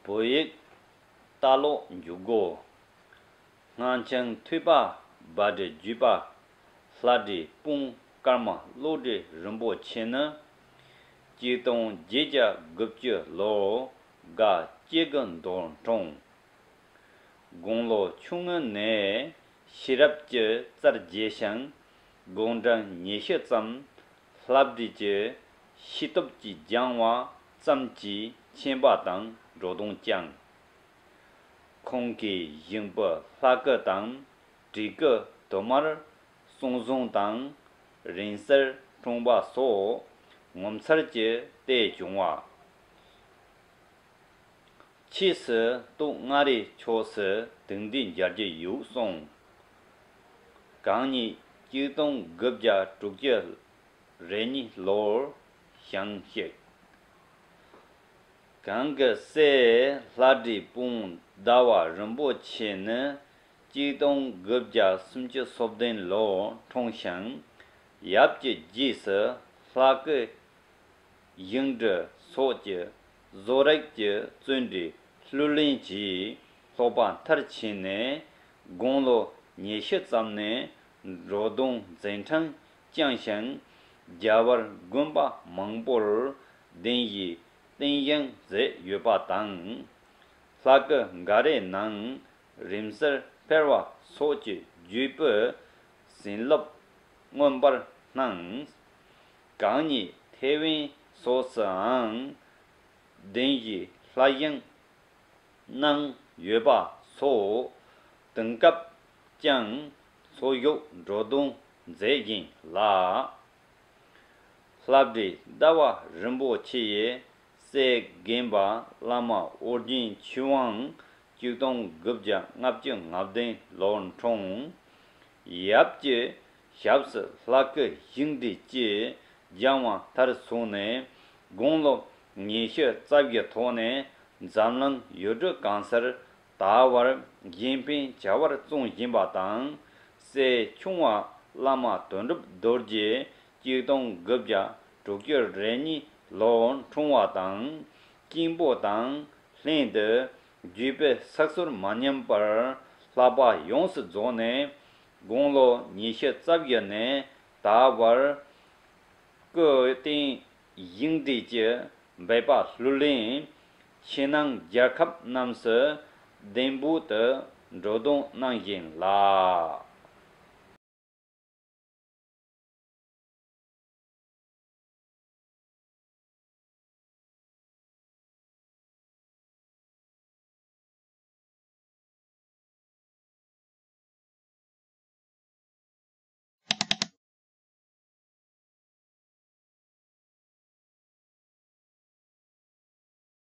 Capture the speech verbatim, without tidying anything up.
བོད་ཡིག་ལྟ་ཀློག་འཇུག་སྒོ། སྔགས་འཆང་ཐོས་པ་བཛྲ་བརྒྱུད་པ། ལྷ་འདྲེ་དཔུང་ཀརྨ་བློ་གྲོས་རིན་པོ་ཆེ་ནི། གཅིག་སྟོང་བརྒྱད་བརྒྱ་དགུ་བཅུ་ལོར་དགའ་སྐྱེ་དགུ་མདོར་འཁྲུངས། དགུང་ལོ་ཆུང་ངུ་ནས་ཤེས་རབ་ཀྱི་རྩལ་རྒྱས་ཤིང་། དགོང་གྲངས་ཉི་ཤུ་ཙམ་ལྷ་བྲིས་ཀྱི་ཤེས་སྟོབས་ཀྱིས་སྦྱང་བ་ཙམ་གྱིས་མཁྱེན་པ་དང་འགྲོ་དོན་བསྐྱངས། ཁོང་གིས་ཞིང་པ་ལྷ་སྐུ་དང་བྲིས་སྐུ་དུ་མར་གསུང་བཟང་དང་རིང་བསྲེལ་འཁྲུངས་པ་སོགས་ངོ་མཚར་གྱི་ལྟས་བྱུང་བ། ཕྱིས་སུ་སྟོད་མངའ་རིས་ཕྱོགས་སུ་དེང་དུས་མཇལ་རྒྱུ་ཡོད་གསུངས། གང་ཉིད་གཅིག་སྟོང་དགུ་བརྒྱ་དྲུག་ཅུ་རེ་གཉིས་ལོར་ཞིང་གཤེགས། གང་གི་སྲས་ལྷ་འདྲེ་དཔུང་ཟླ་བ་རིན་པོ་ཆེ་ནི་གཅིག་སྟོང་དགུ་བརྒྱ་སུམ་ཅུ་སོ་བདུན་ལོར་འཁྲུངས་ཤིང་། ཡབ་ཀྱི་རྗེས་སུ་ལྷ་སྐུ་ཞིང་འབྲུ་སོགས་ཀྱི་བཟོ་རིག་གི་བརྩོན་འགྲུས་ལྷུར་ལེན་གྱིས་སློབ་པ་མཐར་ཕྱིན་ནས་དགུང་ལོ་ཉི་ཤུ་ཙམ་ནས་འགྲོ་དོན་མཛད་འཕྲིན་བསྐྱངས་ཤིང་། རྒྱ་བལ་དགོན་པ་མང་པོར་གདན་ཞུས་རྟེན་བཞེངས་མཛད་ཡོད་པ་དང་། ལྷ་སྐུ་འགའ་རེའི་ནང་རིང་བསྲེལ་འཕེལ་བ་སོགས་ཀྱི་བརྒྱུད་པའི་བྱིན་རླབས་མངོན་པར་སྣང་། གང་ཉིད་ཐེ་ཝན་སོགས་སུའང་གདན་ཞུས་ལྷ་བཞེངས་གནང་ཡོད་པ་སོགས་དེང་སྐབས་ཀྱང་འཚོ་བཞུགས་འགྲོ་དོན་མཛད་བཞིན་ལགས། ལྷ་འདྲེ་ཟླ་བ་རིན་པོ་ཆེ་ཡི་སྲས་རྒན་པ་བླ་མ་ཨོ་རྒྱན་ཆོས་དབང་གཅིག་སྟོང་དགུ་བརྒྱ་ལྔ་བཅུ་ང་བདུན་ལོར་འཁྲུངས། ཡབ་ཀྱི་ཞབས་སུ་ལྷ་སྐུ་ཞིང་འབྲུ་གཅིག་སྦྱང་བ་མཐར་སོན་ནས་དགུང་ལོ་ཉི་ཤུ་རྩ་བཞིའི་ཐོག་ནས་འཛམ་གླིང་ཡུལ་གྲུ་གང་སར་ད་བར་གཞན་ཕན་བྱ་བར་བརྩོན་བཞིན་པ་དང་། སྲས་ཆུང་བ་བླ་མ་དོན་གྲུབ་རྡོ་རྗེ་གཅིག་སྟོང་དགུ་བརྒྱ་དྲུག་ཅུ་རེ་གཉིས་ལོར་འཁྲུངས་པ་དང་། གཅེན་པོ་དང་ལྷན་དུ་བརྒྱུད་པའི་ཕྱག་སྲོལ་མ་ཉམས་པར་བསླབ་པ་ཡོངས་སུ་རྫོགས་ནས་དགུང་ལོ་ཉི་ཤུ་རྩ་བཞི་ནས་ད་བར་སྐུ་རྟེན་ཞིང་འབྲུ་གཅིག་འབད་པ་ལྷུར་ལེན། ཕྱི་ནང་རྒྱལ་ཁབ་རྣམས་སུ་གདན་འབོད་དུ་འགྲོ་དོན་གནང་བཞིན་ལགས།